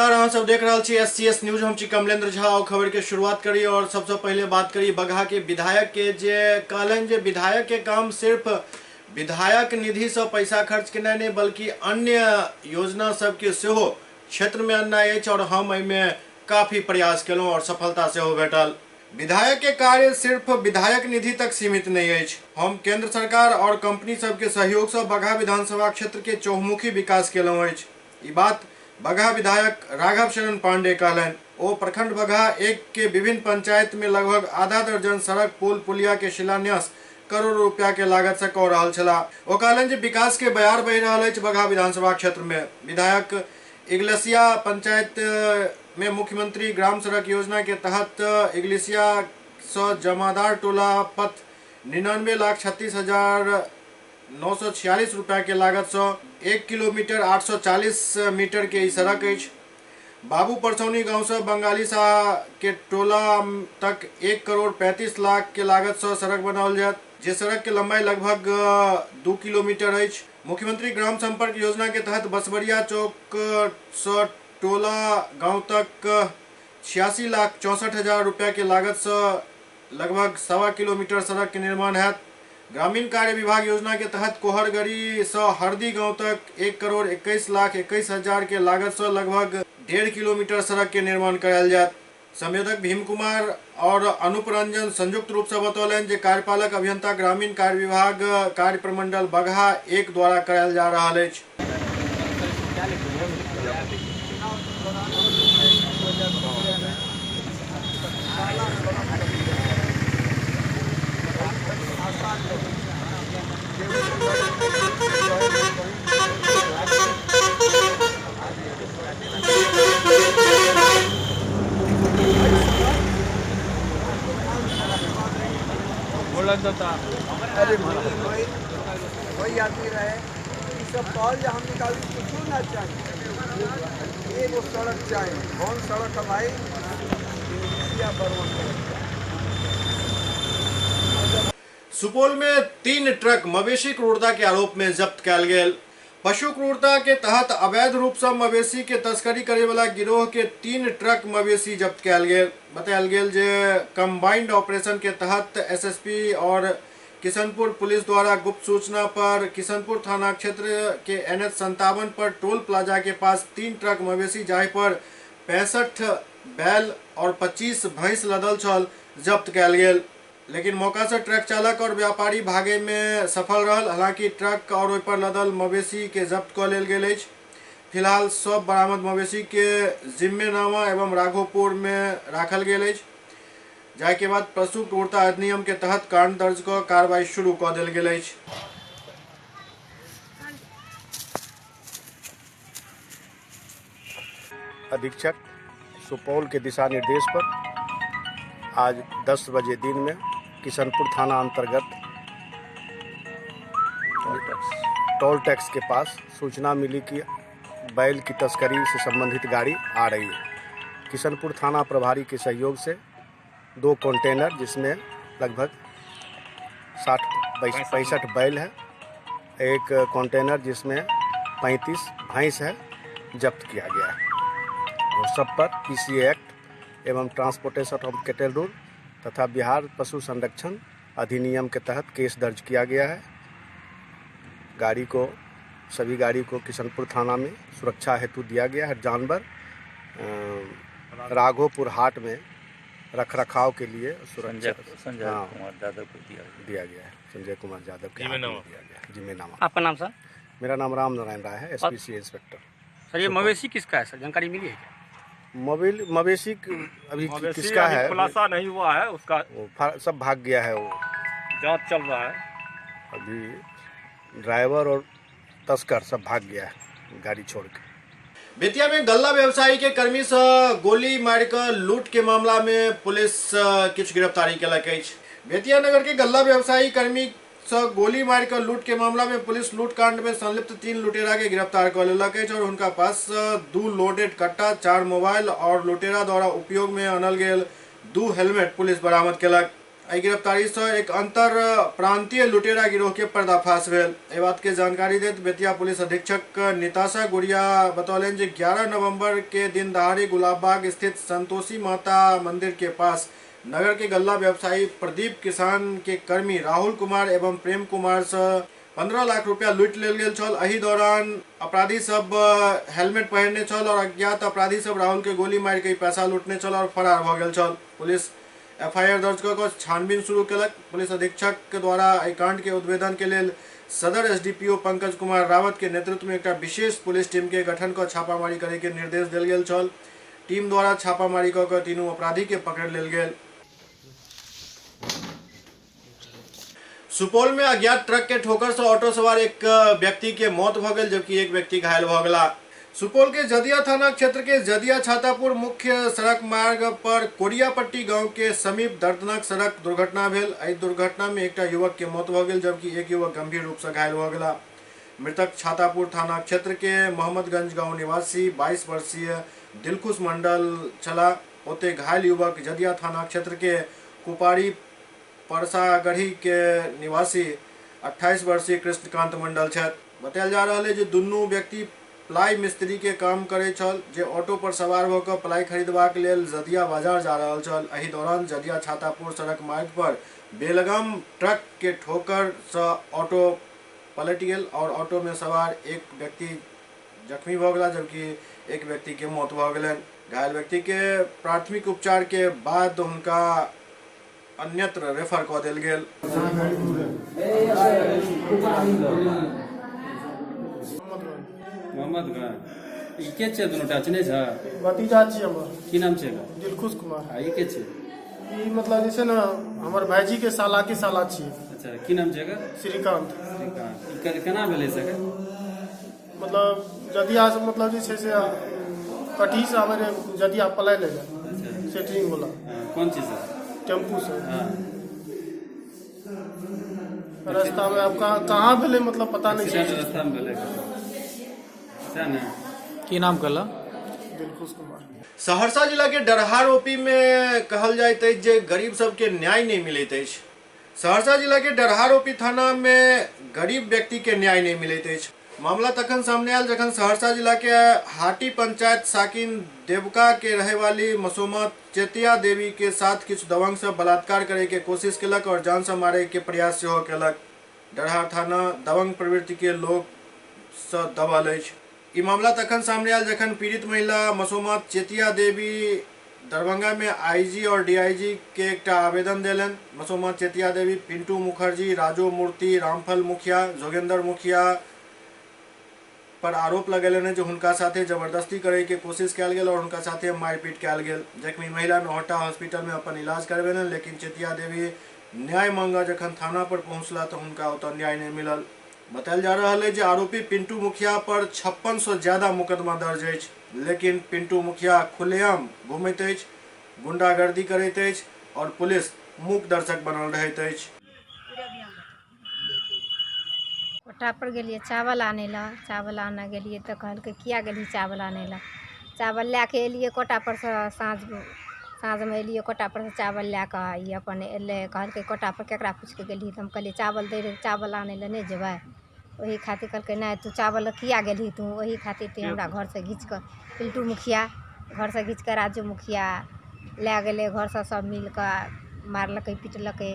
नमस्कार, अहाँ सब देख रहल छी एससीएस न्यूज। हम छी कमलेंद्र झा और खबर के शुरुआत करी और सबसे पहले बात करी बगहा के विधायक के, जे कहलनि जे विधायक के काम सिर्फ विधायक निधि से पैसा खर्च केनाइ नहि बल्कि अन्य योजना सबके सेहो क्षेत्र में अननाइ अछि और हम एहिमे काफी प्रयास केलहुँ और सफलता सेहो भेटल। विधायक के कार्य सिर्फ विधायक निधि तक सीमित नहीं अछि। हम केंद्र सरकार और कंपनी सबके सहयोग से बगहा विधानसभा क्षेत्र के चौमुखी विकास केलहुँ अछि। ई बात बगहा विधायक राघव शरण पांडे कहलनि। ओ प्रखंड बगहा एक के विभिन्न पंचायत में लगभग आधा दर्जन सड़क, पुल, पुलिया के शिलान्यास करोड़ों रुपया के लागत से कऽ रहल छलाह। ओ कहलनि जे विकास के बयार बहि रहल अछि बगहा विधानसभा क्षेत्र में। विधायक इगलसिया पंचायत में मुख्यमंत्री ग्राम सड़क योजना के तहत इगलिसिया से जमादार टोला पथ 99,36,946 रुपया के लागत से 1 किलोमीटर 840 मीटर के ई सड़क अछि। बाबू परसौनी गांव से बंगाली शाह के टोला तक 1 करोड़ 35 लाख के लागत से सड़क बनाओल जायत, जे सड़क के लंबाई लगभग 2 किलोमीटर अछि। मुख्यमंत्री ग्राम संपर्क योजना के तहत बसबरिया चौक से टोला गांव तक 86,64,000 रुपया के लागत से लगभग 1.25 किलोमीटर सड़क के निर्माण हैत। ग्रामीण कार्य विभाग योजना के तहत कोहरगढ़ी से हरदी गांव तक 1 करोड़ 21 लाख 21 हजार के लागत से लगभग 1.5 किलोमीटर सड़क के निर्माण करायल जायत। संयोजक भीम कुमार और अनुप रंजन संयुक्त रूप से बतौलनि जे कार्यपालक अभियंता ग्रामीण कार्य विभाग कार्य प्रमंडल बगहा एक द्वारा करायल जा रहल अछि। अरे वही वही आदमी रहे। ई सब कहल जे हमनी के अभी कुछो ना चाही, एगो सड़क चाही। कौन सड़क है भाई? इंग्लिशिया बरवन सड़क चाही। सुपौल में 3 ट्रक मवेशी क्रूरता के आरोप में जब्त कयल गेल। पशु क्रूरता के तहत अवैध रूप से मवेशी के तस्करी करे वाला गिरोह के 3 ट्रक मवेशी जब्त कयल गेल। बतायल गेल जे कंबाइंड ऑपरेशन के तहत एसएसपी और किशनपुर पुलिस द्वारा गुप्त सूचना पर किशनपुर थाना क्षेत्र के एनएच 57 पर टोल प्लाजा के पास 3 ट्रक मवेशी, जाहि पर 65 बैल और 25 भैंस लदल छल, जब्त कयल गेल। लेकिन मौका से ट्रक चालक और व्यापारी भागे में सफल रहल। हालांकि ट्रक और ओहि पर लदल मवेशी के जब्त कऽ लेल गेल अछि। फिलहाल सब बरामद मवेशी के जिम्मेनामा एवं राघोपुर में राखल गेल अछि, जाहि के बाद पशु क्रूरता अधिनियम के तहत कांड दर्ज कऽ कार्रवाई शुरू कऽ देल गेल अछि। अधीक्षक सुपौल के दिशा निर्देश पर आज 10 बजे दिन में किशनपुर थाना अंतर्गत टोल टैक्स के पास सूचना मिली कि बैल की तस्करी से संबंधित गाड़ी आ रही है। किशनपुर थाना प्रभारी के सहयोग से दो कंटेनर, जिसमें लगभग 60 65 बैल है, एक कंटेनर जिसमें 35 भैंस है, जब्त किया गया है और सब पर पीसीए एक्ट एवं ट्रांसपोर्टेशन ऑफ कैटल रूल तथा बिहार पशु संरक्षण अधिनियम के तहत केस दर्ज किया गया है। गाड़ी को सभी गाड़ी को किशनपुर थाना में सुरक्षा हेतु दिया गया है। जानवर राघोपुर हाट में रख रखाव के लिए संजय सुरक्षा संजय कुमार यादव को दिया गया। दिया गया है, संजय कुमार यादव के हाथ में दिया गया है जिम्मेनामा। आपका नाम सर? मेरा नाम राम नारायण राय है, एसपीसी इंस्पेक्टर। सर, ये मवेशी किसका है सर, जानकारी मिली है क्या? मोबाइल मवेशी अभी मवेशी किसका अभी है, खुलासा नहीं हुआ है उसका। वो सब भाग गया है वो। जांच चल रहा है। अभी ड्राइवर और तस्कर सब भाग गया है गाड़ी छोड़ के। बेतिया में गल्ला व्यवसायी के कर्मी से गोली मारि कऽ लूट के मामला में पुलिस किछु गिरफ्तारी केलक अछि। बेतिया नगर के गल्ला व्यवसायी कर्मी से गोली मारि कऽ लूट के मामला में पुलिस लूट कांड में संलिप्त 3 लुटेरा के गिरफ्तार कऽ लेलक अछि और हुनका पास सँ 2 लोडेड कट्टा, 4 मोबाइल और लुटेरा द्वारा उपयोग में आनल गेल 2 हेलमेट पुलिस बरामद केलक। एहि गिरफ्तारी सँ एक अंतर प्रांतीय लुटेरा गिरोह के पर्दाफाश भेल। एहि बात के जानकारी दैत बेतिया पुलिस अधीक्षक निताशा गुड़िया बतौलनि जे 11 नवंबर के दिन दहाड़े गुलाबबाग स्थित संतोषी माता मंदिर के पास नगर के गल्ला व्यवसायी प्रदीप किसान के कर्मी राहुल कुमार एवं प्रेम कुमार से 15 लाख रुपया लूटि लेल गेल छल। एहि दौरान अपराधी सब हेलमेट पहिरने छल और अज्ञात अपराधी सब राहुल के गोली मारि के पैसा लूटने छल और फरार भऽ गेल छल। पुलिस एफआईआर दर्ज कऽ कऽ छानबीन शुरू केलक। पुलिस अधीक्षक के द्वारा एहि कांड के उद्भेदन के लेल सदर एसडीपीओ पंकज कुमार रावत के नेतृत्व में एकटा विशेष पुलिस टीम के गठन कऽ छापामारी करे के निर्देश देल गेल छल। टीम द्वारा छापामारी कऽ कऽ तीनू अपराधी के पकड़ि लेल गेल। सुपौल में अज्ञात ट्रक के ठोकर से ऑटो सवार एक व्यक्ति के मौत भ गेल, जबकि एक व्यक्ति घायल भ गेला। सुपौल के जदिया थाना क्षेत्र के जदिया छातापुर मुख्य सड़क मार्ग पर कोरियापट्टी गांव के समीप दर्दनाक सड़क दुर्घटना भेल। एहि दुर्घटना में एकटा युवक के मौत भ गेल, जबकि एक युवक गंभीर रूप से घायल भ गेला। मृतक छातापुर थाना क्षेत्र के मोहम्मदगंज गांव निवासी 22 वर्षीय दिलखुश मंडल छला। ओते घायल युवक जदिया थाना क्षेत्र के कुपारी परसागढ़ी के निवासी 28 वर्षीय कृष्णकांत मंडल छथि। बतायल जा रहल है जे दुनू व्यक्ति प्लाई मिस्त्री के काम करे छल, जे ऑटो पर सवार भऽ कऽ प्लाई खरीदबाक लेल जदिया बाजार जा रहल छल। एहि दौरान जदिया छातापुर सड़क मार्ग पर बेलगाम ट्रक के ठोकर से ऑटो पलटि गेल और ऑटो में सवार एक व्यक्ति जख्मी भऽ गेला, जबकि एक व्यक्ति के मौत भऽ गेलनि। घायल व्यक्ति के प्राथमिक उपचार के बाद हुनका अन्यत्र रेफर कऽ देल गेल। मोहम्मदगंज। ई के छै दुनूटा चिन्है छ? भतीजा छी हमर। की नाम छै एकर? दिलखुश कुमार। आ ई के छै? ई मतलब जे छै ने हमर भाईजी के साला के साला छियै। अच्छा, की नाम छै एकर? श्रीकांत। श्रीकांत। ई केना भेलै सके? मतलब जदिया से मतलब जे छै से कटही से आबै रहै जदिया पलाय लै लए। अच्छा। सेटरिंग वाला। हाँ, कोन चीज से? टेम्पू से। हाँ। रास्ता में अब कहाँ भेलै मतलब पता नहीं छै। रास्ता में भेलै। सएह ने? की नाम कहलह? दिलखुश कुमार। सहरसा जिला के डरहार ओपी में कहल जाइत अछि जे गरीब सबके न्याय नहीं मिलैत अछि। सहरसा जिला के डरहार ओपी थाना में गरीब व्यक्ति के न्याय नहीं मिलैत अछि। मामला तखन सामने आयल जखन सहरसा जिला के हाटी पंचायत साकिन देवका के रहे वाली मसोमा चेतिया देवी के साथ किछु दबंग सब बलात्कार करे के कोशिश केलक और जान से मारे के प्रयास सेहो केलक। डरहार थाना दबंग प्रवृत्ति के लोक से दबल अछि। ई मामला तखन सामने आयल जखन पीड़ित महिला मसोमा चेतिया देवी दरभंगा में आईजी और डीआईजी के एकटा आवेदन देलनि। मसोमा चेतिया देवी पिंटू मुखर्जी, राजू मूर्ति, रामफल मुखिया, जोगेंद्र मुखिया पर आरोप लगेलनि जे हुनका साथे जबरदस्ती करे के कोशिश कयल गेल और हुनका साथे मारिपीट कयल गेल। जख्मी महिला नौहट्टा हॉस्पिटल में अपन इलाज करबेलनि, लेकिन चेतिया देवी न्याय मांगा जखन थाना पर पहुंचला तो हुनका ओतऽ न्याय नहीं मिलल। बतायल जा रहल है जे आरोपी पिंटू मुखिया पर 56 सौ ज्यादा मुकदमा दर्ज अछि, लेकिन पिंटू मुखिया खुलेआम घुमैत अछि, गुंडागर्दी करैत अछि और पुलिस मूक दर्शक बनल रहैत अछि। कोटा पर गेलियै चावल आनै लए, चावल आनऽ गेलियै तऽ कहलकै किया गेलही चावल आनै लए। चावल लए कऽ एलियै कोटा पर सँ, साँझमे एलियै कोटा पर सँ चावल लए कऽ। ई अपन एलै, कहलकै कोटा पर केकरा पुछि कऽ गेलही? तऽ हम कहलियै चावल दै रहै, चावल आनै लए नहि जेबै? ओही खातिर कहलकै नहि तू चावल लए किया गेलही तू? ओही खातिर तू हमरा घरसँ घीच कऽ पिंटू मुखिया घरसँ घीच कऽ राजू मुखिया लए गेलै। घरसँ सब मिल कऽ मारलकै पिटलकै।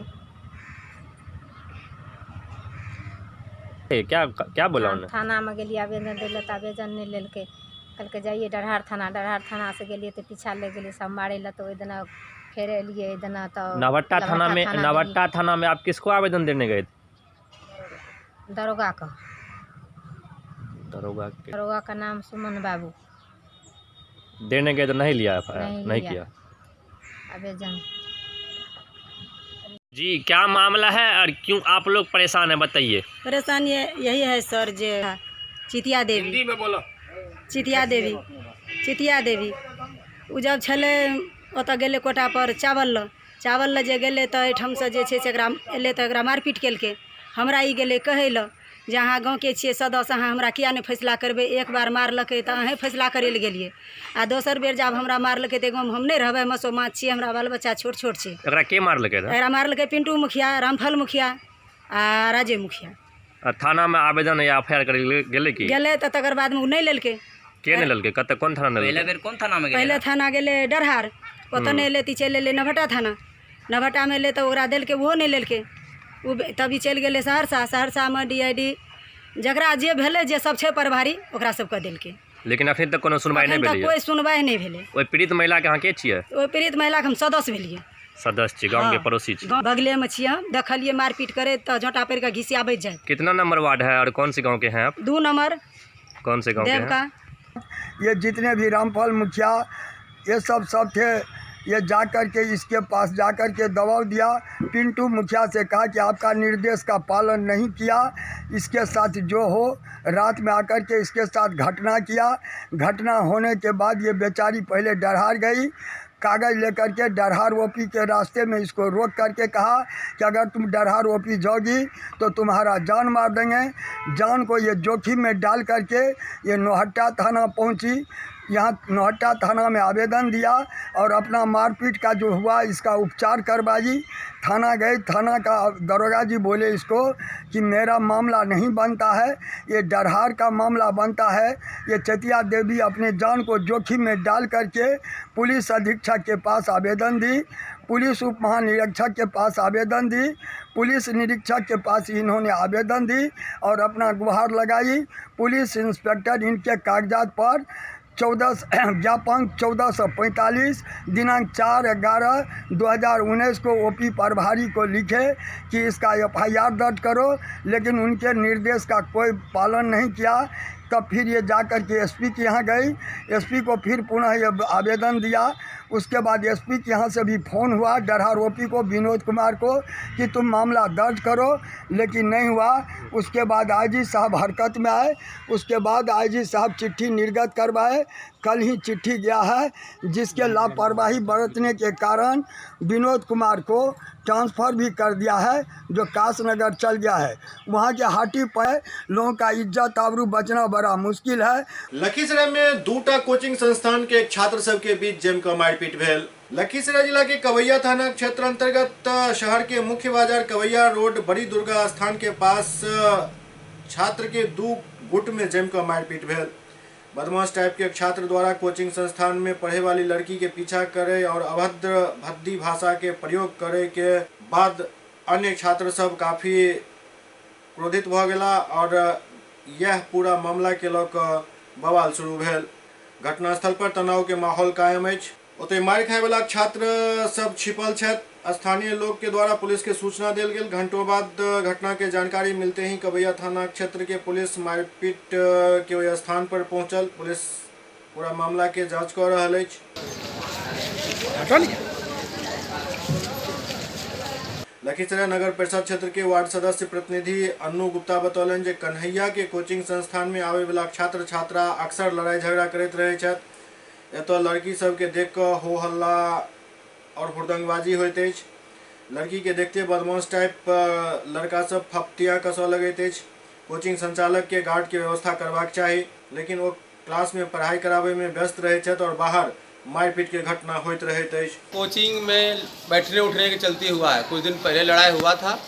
क्या क्या बोला उन्होंने? थानामे गेलियै आवेदन दै लए तऽ आवेदन नहि लेलकै। कहलकै जाइए डरहार थाना। डरहार थाना से गेलियै तऽ पीछा लागि गेलै सब मारै लए। तऽ ओहि दिना फेर एलियै एहि दिना तऽ नवट्टा थाना में, नवट्टा थाना में आप किसको आवेदन देने गए थे? दरोगा का। दरोगा के? दरोगा का नाम सुमन बाबू। देने गए तो नहीं लिया एफआईआर? नहीं नहीं लिया। किया आवेदन। जी क्या मामला है और क्यों आप लोग परेशान हैं, बताइए। परेशान यही है सर जे चितिया देवी, हिंदी में बोलो। चितिया देवी, चितिया देवी ओ जब छलै ओतऽ गेलै कोटा पर चावल लऽ, चावल लऽ जे गेलै तऽ एहिठामसँ जे छै से एकरा एलै तऽ एकरा मारपीट केलकै। हमरा ई गेलै कहै लए जे अहाँ गाँवके छियै सदस्य, अहाँ हमरा किया नहि फैसला करबै। एक बार मारलकै तऽ अहेँ फैसला करै लए गेलियै, आ दोसर बेर जब हमरा मारलकै तऽ गाँवमे हम नहि रहबै, मसोमात छियै, हमरा बाल बच्चा छोट छोट छै। एकरा के मारलकै रहए? एकरा मारलकै पिंटू मुखिया, रामफल मुखिया आ राजे मुखिया। आ थानामे आवेदन या एफ I R करै गेलै की? गेलै तऽ तकर बादमे ओ नहि लेलकै। के नहि लेलकै? कतऽ कोन थाना नहि लेलकै? बेर कोन थानामे गेलै? पहिले थाना गेलै डरहार, ओतऽ नहि एलै तऽ ई चलि एलै नवहट्टा थाना। नवहट्टामे एलै तऽ ओकरा देलकै, ओहो नहि लेलकै। ओ तब ई चलि गेलै सहरसा। सहरसामे डी I D जकरा जे भेलै, जे सब छै प्रभारी, ओकरा सबके देलकै। लेकिन अखन तक कोनो सुनवाइ नहि अखन तक भेलैए? कोइ सुनवाइ नहि भेलै। ओहि पीड़ित महिलाके अहाँ के छियै? ओहि पीड़ित महिलाके हम सदस्य भेलियै। सदस्य छी, गाँवके हँ, पड़ोसी छी? गाँव बगलेमे छियै हम। देखलियै मारपीट करैत तऽ झोंटा पड़ि कऽ घिसियाबैत जाइत। कितना नंबर वार्ड है और कौन से गांव के हैं आप? 2 नंबर। कौन से गांव के हैं? देवका। ये जितने भी रामफल मुखिया ये सब सब थे, ये जा कर के इसके पास जा कर के दबाव दिया। पिंटू मुखिया से कहा कि आपका निर्देश का पालन नहीं किया, इसके साथ जो हो रात में आकर के इसके साथ घटना किया। घटना होने के बाद ये बेचारी पहले डरहार गई, कागज़ लेकर के डरहार ओपी के रास्ते में इसको रोक करके कहा कि अगर तुम डरहार ओपी जाओगी तो तुम्हारा जान मार देंगे। जान को ये जोखिम में डाल करके ये नौहट्टा थाना पहुंची। यहाँ नौहट्टा थाना में आवेदन दिया और अपना मारपीट का जो हुआ इसका उपचार करवाई। थाना गए, थाना का दरोगा जी बोले इसको कि मेरा मामला नहीं बनता है, ये डरहार का मामला बनता है। ये चतिया देवी अपने जान को जोखिम में डाल करके पुलिस अधीक्षक के पास आवेदन दी, पुलिस उप महानिरीक्षक के पास आवेदन दी, पुलिस निरीक्षक के पास इन्होंने आवेदन दी और अपना गुहार लगाई। पुलिस इंस्पेक्टर इनके कागजात पर 14 ज्ञापन 1445 दिनांक 4/11/2019 को ओपी प्रभारी को लिखे कि इसका एफआईआर दर्ज करो, लेकिन उनके निर्देश का कोई पालन नहीं किया। तब फिर ये जा कर के एसपी के यहाँ गई, एसपी को फिर पुनः ये आवेदन दिया। उसके बाद एसपी के यहाँ से भी फ़ोन हुआ डरहार ओपी को, विनोद कुमार को कि तुम मामला दर्ज करो, लेकिन नहीं हुआ। उसके बाद आईजी साहब हरकत में आए, उसके बाद आईजी साहब चिट्ठी निर्गत करवाए। कल ही चिट्ठी गया है, जिसके लापरवाही बरतने के कारण विनोद कुमार को ट्रांसफ़र भी कर दिया है, जो काशनगर चल गया है। वहाँ के हाटी पर लोगों का इज्जत आबरू बचना बड़ा मुश्किल है। लखीसराय में दूटा कोचिंग संस्थान के छात्र सबके बीच जमकर मारपीट भेल। लखीसराय जिला के कवैया थाना क्षेत्र अंतर्गत शहर के मुख्य बाजार कवैया रोड बड़ी दुर्गा स्थान के पास छात्र के दू गुट में जमकर मारपीट भेल। बदमाश टाइप के एक छात्र द्वारा कोचिंग संस्थान में पढ़े वाली लड़की के पीछा करे और अभद्र भद्दी भाषा के प्रयोग करे के बाद अन्य छात्र सब काफ़ी क्रोधित भ गेला और यह पूरा मामला के लऽ कऽ बवाल शुरू भेल। घटनास्थल पर तनाव के माहौल कायम अछि। ओतहि मारि खाय वाला छात्र सब छिपल छथि। स्थानीय लोग के द्वारा पुलिस के सूचना देल गेल। घंटों बाद घटना के जानकारी मिलते ही कवैया थाना क्षेत्र के पुलिस मारपीट के ओहि स्थान पर पहुंचल। पुलिस पूरा मामला के जांच कर रहल अछि। लखीसराय नगर परिषद क्षेत्र के वार्ड सदस्य प्रतिनिधि अन्नू गुप्ता बतौलनि जे कन्हैया के कोचिंग संस्थान में आवे वाला छात्र छात्रा अक्सर लड़ाई झगड़ा करैत रहै छथि। एतऽ लड़की सबके देख कऽ हो हल्ला और हुड़दंगबाजी होइत अछि। लड़की के देखते बदमाश टाइप लड़का सब फपतिया कसऽ लगैत अछि। कोचिंग संचालक के गार्ड के व्यवस्था करबाक चाही, लेकिन ओ क्लास में पढ़ाई कराबे में व्यस्त रहै छथि और बाहर मारपीट के घटना होइत रहैत अछि। कोचिंग में बैठने उठने के चलते हुआ है। कुछ दिन पहले लड़ाई हुआ था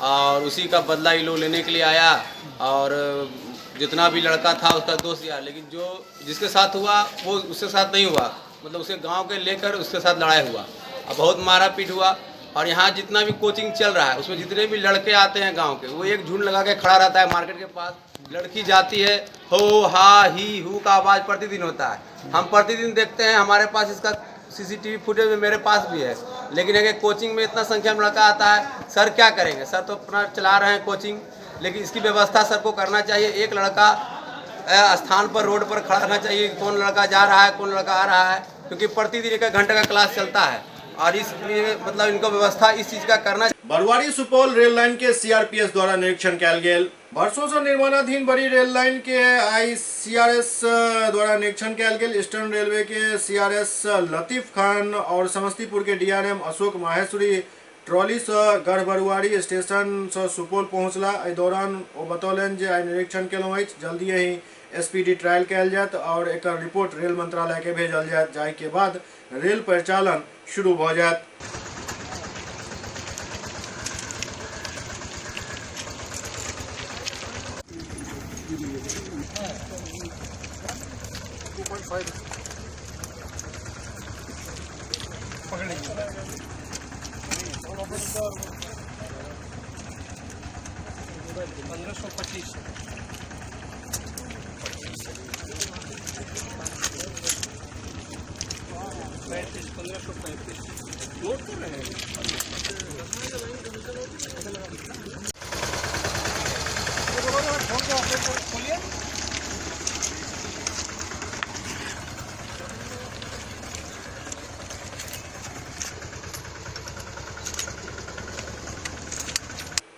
और उसी का बदला ये लोग लेने के लिए आया और जितना भी लड़का था उसका दोस्त यार, लेकिन जो जिसके साथ हुआ वो उसके साथ नहीं हुआ, मतलब उसके गांव के लेकर उसके साथ लड़ाई हुआ और बहुत मारा पीट हुआ। और यहाँ जितना भी कोचिंग चल रहा है उसमें जितने भी लड़के आते हैं गांव के, वो एक झुंड लगा के खड़ा रहता है मार्केट के पास। लड़की जाती है, हो हा ही who का आवाज़ प्रतिदिन होता है। हम प्रतिदिन देखते हैं, हमारे पास इसका सीसीटीवी फुटेज में मेरे पास भी है। लेकिन अगर कोचिंग में इतना संख्या में लड़का आता है, सर क्या करेंगे? सर तो अपना चला रहे हैं कोचिंग, लेकिन इसकी व्यवस्था सर को करना चाहिए। एक लड़का स्थान पर रोड पर खड़ा रहना चाहिए, कौन लड़का जा रहा है कौन लड़का आ रहा है, क्योंकि प्रतिदिन एक घंटे का क्लास चलता है और इसलिए मतलब इनको व्यवस्था इस चीज़ का करना। बरुआरी सुपौल रेल लाइन के सीआरपीएस द्वारा निरीक्षण कयल गेल। वर्षों से निर्माणाधीन बड़ी रेल लाइन के आईसीआरएस द्वारा निरीक्षण कयल गेल। ईस्टर्न रेलवे के सीआरएस लतीफ खान और समस्तीपुर के डीआरएम अशोक माहेश्वरी ट्रॉली से गढ़बरुआरी स्टेशन से सुपौल पहुंचला। एहि दौरान ओ बतौलनि जे आइ निरीक्षण केलहुँ अछि, जल्दी ही एसपीडी ट्रायल कयल जायत और एकर रिपोर्ट रेल मंत्रालय के भेजल जायत, जाहि के बाद रेल परिचालन शुरू भ जायत।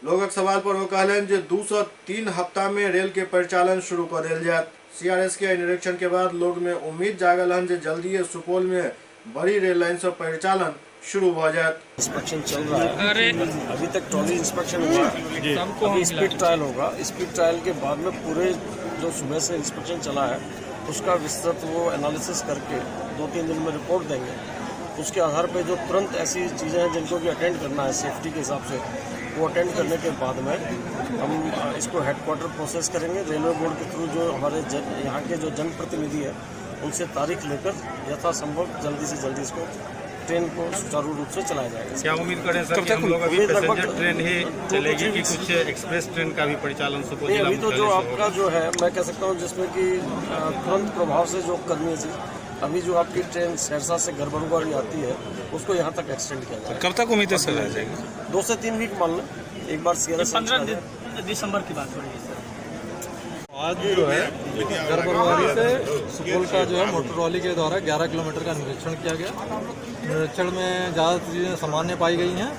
लोगक सवाल पर ओ कहलनि जे 2 से 3 हफ्ता में रेल के परिचालन शुरू कर देल जायत। सीआरएस के निरीक्षण के बाद लोग में उम्मीद जागल हन जे जल्दी सुपौल में बड़ी रेल लाइन से परिचालन शुरू हो जायत। इंस्पेक्शन चल रहा है, अभी तक ट्रॉली इंस्पेक्शन हुआ है, अभी स्पीड ट्रायल होगा। स्पीड ट्रायल के बाद में पूरे जो सुबह से इंस्पेक्शन चला है उसका विस्तृत वो एनालिसिस करके 2-3 दिन में रिपोर्ट देंगे। उसके आधार पे जो तुरंत ऐसी चीज़ें हैं जिनको भी अटेंड करना है सेफ्टी के हिसाब से, वो अटेंड करने के बाद में हम इसको हेडक्वार्टर प्रोसेस करेंगे। रेलवे बोर्ड के थ्रू जो हमारे यहाँ के जो जनप्रतिनिधि है उनसे तारीख लेकर यथासंभव जल्दी से जल्दी इसको ट्रेन को सुचारू रूप से चलाया जाएगा। क्या उम्मीद करें सर कि हम लोग अभी पैसेंजर ट्रेन ही चलेगी कि कुछ एक्सप्रेस ट्रेन का भी परिचालन सुपौल जिला अभी तो जो आपका जो है मैं कह सकता हूँ जिसमें कि तुरंत प्रभाव से जो करनी है, अभी जो आपकी ट्रेन सहरसा से गढ़बरुआरी आती है उसको यहाँ तक एक्सटेंड किया जाएगा। कब तक उम्मीद है सर आ जाएगी? 2 से 3 वीक मान लें, एक बार सीआरएस 15 दिसंबर की बात हो रही है सर। आज जो है गढ़बरुआरी से सुपौल का जो है मोटर ट्रॉली के द्वारा 11 किलोमीटर का निरीक्षण किया गया। निरीक्षण में ज़्यादा चीज़ें सामान्य पाई गई हैं।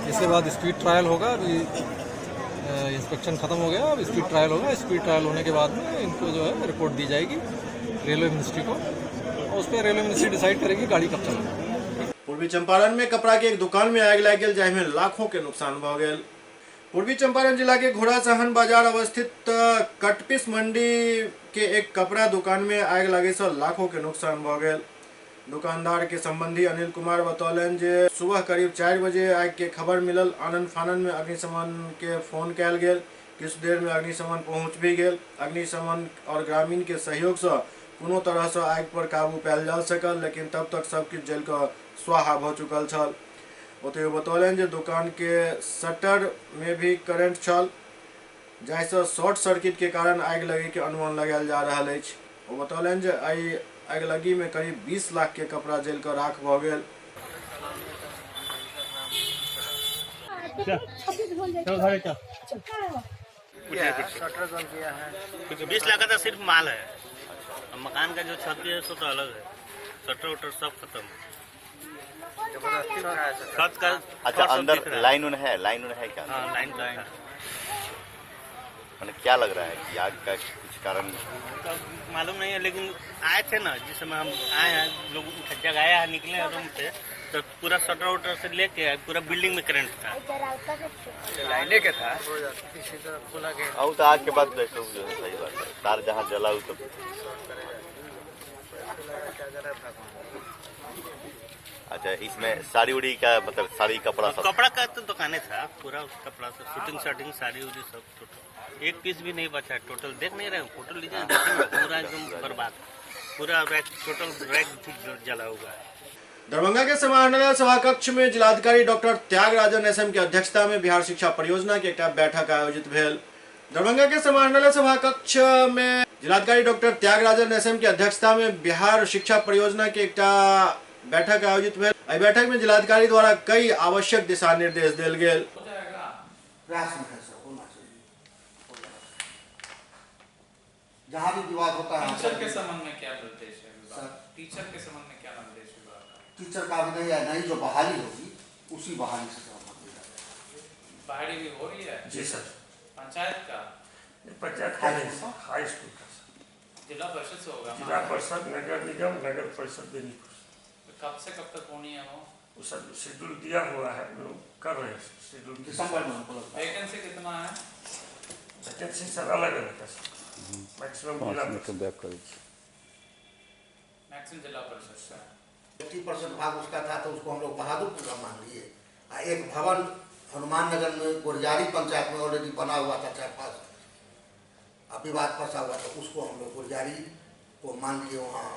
इसके बाद स्पीड ट्रायल होगा। अभी इंस्पेक्शन खत्म हो गया, अब स्पीड ट्रायल होगा। स्पीड ट्रायल होने के बाद में इनको जो है रिपोर्ट दी जाएगी रेलवे मिनिस्ट्री को, और उस पर रेलवे मिनिस्ट्री डिसाइड करेगी गाड़ी कब चलाना। पूर्वी चंपारण में कपड़ा के एक दुकान में आग लागि गेल, जाहिमे लाखों के नुकसान भ गेल। पूर्वी चंपारण जिला के घोड़ासहन बाजार अवस्थित कटपिस मंडी के एक कपड़ा दुकान में आग लगे से लाखों के नुकसान भ गेल। दुकानदार के संबंधी अनिल कुमार बतौलनि जे सुबह करीब 4 बजे आग के खबर मिलल। आनन फानन में अग्निशमन के फोन कयल गेल। किछु देर में अग्निशमन पहुंच भी गेल। अग्निशमन और ग्रामीण के सहयोग से कोनो तरह से आग पर काबू पायल जा सकल, लेकिन तब तक सब किछु जल के स्वाहा भ चुकल छल। ओतहि बतौलनि जे दुकान के शटर में भी करंट छल, जाहिसँ शॉर्ट सर्किट के कारण आगि लगे के अनुमान लगायल जा रहल अछि। ओ बतौलनि जे एहि आगिलगी में करीब 20 लाख के कपड़ा जल के राख भ गेल। है 20 लाख का तो सिर्फ माल है, मकान का जो छत है सो तो अलग है, शटर वटर सब खत्म। छत का अच्छा अंदर लाइन उन है, लाइन उन है क्या? हाँ लाइन का है। माने क्या लग रहा है कि आग का कुछ कारण तो मालूम नहीं है, लेकिन आए थे ना जिस समय हम आए हैं, लोग जगाया है, निकले हैं रूम से तो पूरा शटर वटर से लेके पूरा बिल्डिंग में करंट था, लाइने के था। और तो आग के बाद सही बात है, तार जहाँ जला तो अच्छा। इसमें साड़ी उड़ी का मतलब साड़ी कपड़ा सब कपड़ा का तो दुकाने था पूरा, कपड़ा सब शूटिंग शर्टिंग साड़ी उड़ी सब टोटल, एक पीस भी नहीं बचा टोटल। देख नहीं रहे फोटो लीजिए, पूरा एकदम बर्बाद, पूरा रैक टोटल रैक जला हुआ है। दरभंगा के समाहरणालय सभा कक्ष में जिलाधिकारी डॉक्टर त्यागराजन एसएम के अध्यक्षता में बिहार शिक्षा परियोजना के एक बैठक आयोजित भेल। दरभंगा के समाहरणालय सभा कक्ष में जिलाधिकारी डॉक्टर त्यागराजन एसएम के अध्यक्षता में बिहार शिक्षा परियोजना के एक बैठक आयोजित भेल। एहि बैठक में जिलाधिकारी द्वारा कई आवश्यक दिशा निर्देश देल गेल। जहाँ भी विवाद होता है टीचर के संबंध में क्या निर्देश है सर? टीचर के संबंध में क्या निर्देश विभाग का? टीचर का भी नहीं है, नई जो बहाली होगी उसी बहाली से संबंधित। बहाली भी हो रही है जी सर। पंचायत का? पंचायत का नहीं, हाई स्कूल का सर। जिला परिषद से होगा? जिला परिषद, नगर निगम, नगर परिषद, बेनीपुर। कब से कब तक होनी है वो? वो सब शेड्यूल दिया हुआ है, लोग कर रहे हैं शेड्यूल। दिसंबर में हमको लगता है। वैकेंसी कितना है? वैकेंसी सर अलग अलग है सर, मैक्सिमम जिला मैक्सिमम जिला परिषद सर 50% भाग उसका था तो उसको हम लोग बहादुरपुर का मान लिए। एक भवन हनुमान नगर में गुरजारी पंचायत में ऑलरेडी बना हुआ था 4-5, अब विवाद फंसा हुआ था, उसको हम लोग गुरजारी को मान लिए। वहाँ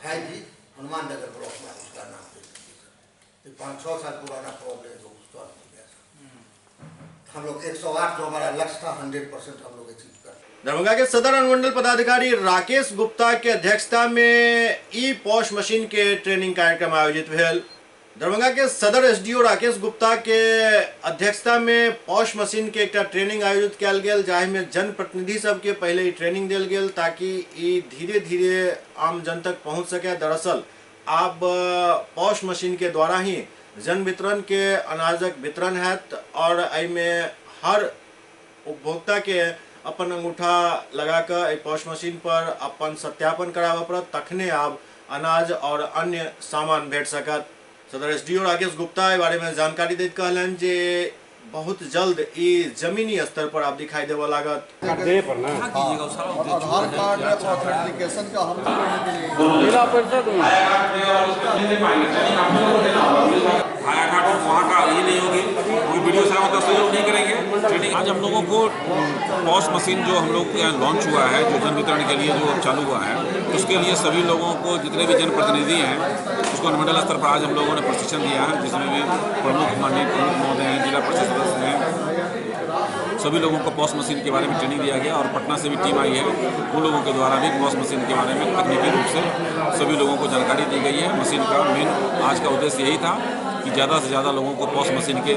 है भी हनुमान नगर ब्लॉक में उसका नाम दे दिए सर। तो 5-6 साल पुराना प्रॉब्लम है, उसको हो गया सर। हम लोग 108 जो हमारा लक्ष्य था 100% हम लोग अचीव कर। दरभंगा के सदर अनुमंडल पदाधिकारी राकेश गुप्ता के अध्यक्षता में ई पॉश मशीन के ट्रेनिंग कार्यक्रम आयोजित भेल। दरभंगा के सदर एसडीओ राकेश गुप्ता के अध्यक्षता में पॉश मशीन के एकटा ट्रेनिंग आयोजित कयल गेल, जाहि में जनप्रतिनिधि सबके पहले ई ट्रेनिंग देल गेल ताकि ई धीरे धीरे आम जन तक पहुँच सके। दरअसल आब पॉश मशीन के द्वारा ही जन वितरण के अनाजक वितरण हैत और एहिमे हर उपभोक्ता के अपन अंगूठा लगाकर एहि पॉश मशीन पर अपन सत्यापन कराबऽ पड़त, तखने आब अनाज और अन्य सामान भेट सकत। सदर एसडीओ राकेश गुप्ता एहि बारे में जानकारी दैत कहलनि जे बहुत जल्द ई जमीनी स्तर पर आब दिखाई देबऽ लागत। आधार कार्ड ऑथेंटिकेशन का हम जिला परिषद में हायाघाट वहाँ का ये नहीं होगी, कोई वीडियो साहब का सहयोग नहीं करेंगे। ट्रेनिंग आज हम लोगों को पॉश मशीन जो हम लोग के यहाँ लॉन्च हुआ है, जो जन वितरण के लिए जो चालू हुआ है, उसके लिए सभी लोगों को जितने भी जनप्रतिनिधि हैं उसको अनुमंडल स्तर पर आज हम लोगों ने प्रशिक्षण दिया है, जिसमें भी प्रमुख माननीय प्रमुख महोदय हैं, जिला परिषद सदस्य हैं, सभी लोगों को पॉश मशीन के बारे में ट्रेनिंग दिया गया। और पटना से भी टीम आई है, उन लोगों के द्वारा भी पॉश मशीन के बारे में तकनीकी रूप से सभी लोगों को जानकारी दी गई है। मशीन का मेन आज का उद्देश्य यही था कि ज़्यादा से ज़्यादा लोगों को पॉश मशीन के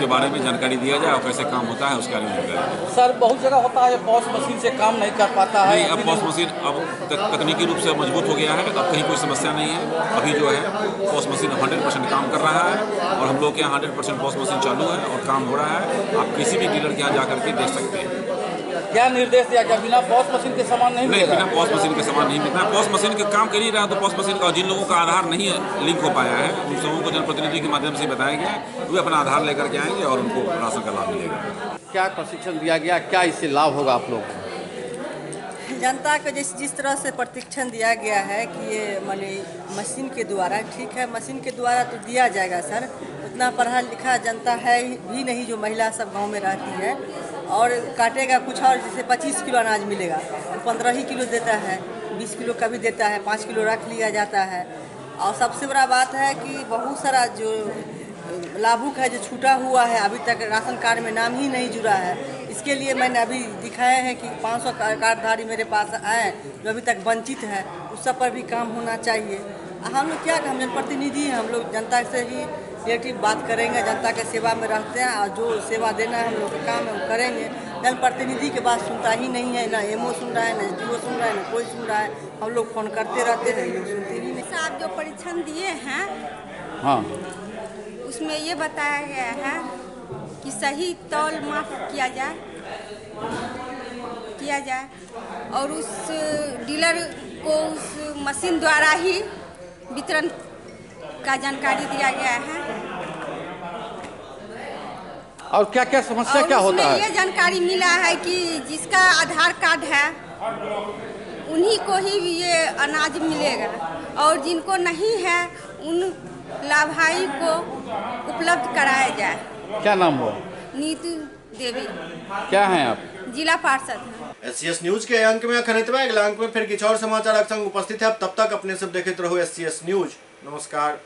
बारे में जानकारी दिया जाए और कैसे काम होता है उसके बारे में जानकारी। सर बहुत जगह होता है पॉश मशीन से काम नहीं कर पाता है। नहीं, अब पॉश मशीन अब तकनीकी रूप से मजबूत हो गया है, अब कहीं कोई समस्या नहीं है। अभी जो है पॉश मशीन 100% काम कर रहा है और हम लोग के यहाँ 100% पॉश मशीन चालू है और काम हो रहा है। आप किसी भी डीलर के यहाँ जा करके देख सकते हैं। क्या निर्देश दिया गया? बिना पॉश मशीन के सामान नहीं मिलेगा? बिना पॉश मशीन के सामान नहीं मिलता। पॉश मशीन के काम कर ही रहा तो पॉश मशीन का जिन लोगों का आधार नहीं लिंक हो पाया है उन सबों को जनप्रतिनिधि के माध्यम से बताया गया है, वे अपना आधार लेकर के आएंगे और उनको राशन का लाभ मिलेगा। क्या प्रशिक्षण दिया गया, क्या इससे लाभ होगा आप लोगों को? जनता को जिस जिस तरह से प्रशिक्षण दिया गया है कि ये माने मशीन के द्वारा, ठीक है मशीन के द्वारा तो दिया जाएगा सर, उतना पढ़ा लिखा जनता है भी नहीं जो महिला सब गांव में रहती है, और काटेगा कुछ और, जैसे 25 किलो अनाज मिलेगा तो 15 ही किलो देता है, 20 किलो कभी देता है, 5 किलो रख लिया जाता है। और सबसे बड़ा बात है कि बहुत सारा जो लाभुक है जो छूटा हुआ है, अभी तक राशन कार्ड में नाम ही नहीं जुड़ा है, इसके लिए मैंने अभी दिखाया है कि 500 कार्डधारी मेरे पास आए जो अभी तक वंचित है, उस सब पर भी काम होना चाहिए। हम लोग क्या, हम जनप्रतिनिधि हैं, हम लोग जनता से ही रिलेटिव बात करेंगे, जनता के सेवा में रहते हैं और जो सेवा देना है हम लोग का काम है वो करेंगे। जनप्रतिनिधि के बात सुनता ही नहीं है, ना एमओ सुन रहा है, ना एसडीओ सुन रहा है, ना कोई सुन रहा है। हम लोग फोन करते रहते हैं, लोग सुनते ही नहीं। आप जो परीक्षण दिए हैं हाँ, उसमें ये बताया गया है कि सही तौल माफ किया जाए और उस डीलर को उस मशीन द्वारा ही वितरण का जानकारी दिया गया है। और क्या क्या समस्या क्या होता है? ये जानकारी मिला है कि जिसका आधार कार्ड है उन्हीं को ही ये अनाज मिलेगा और जिनको नहीं है उन लाभार्थी को उपलब्ध कराया जाए। क्या नाम हुआ? नीतू देवी। क्या हैं आप? जिला पार्षद हैं। एससीएस न्यूज के अंक में अखन एतबा, अगला अंक में फिर किछु और समाचार संग उपस्थित है। तब तक अपने सब देखते रहो एससीएस न्यूज। नमस्कार।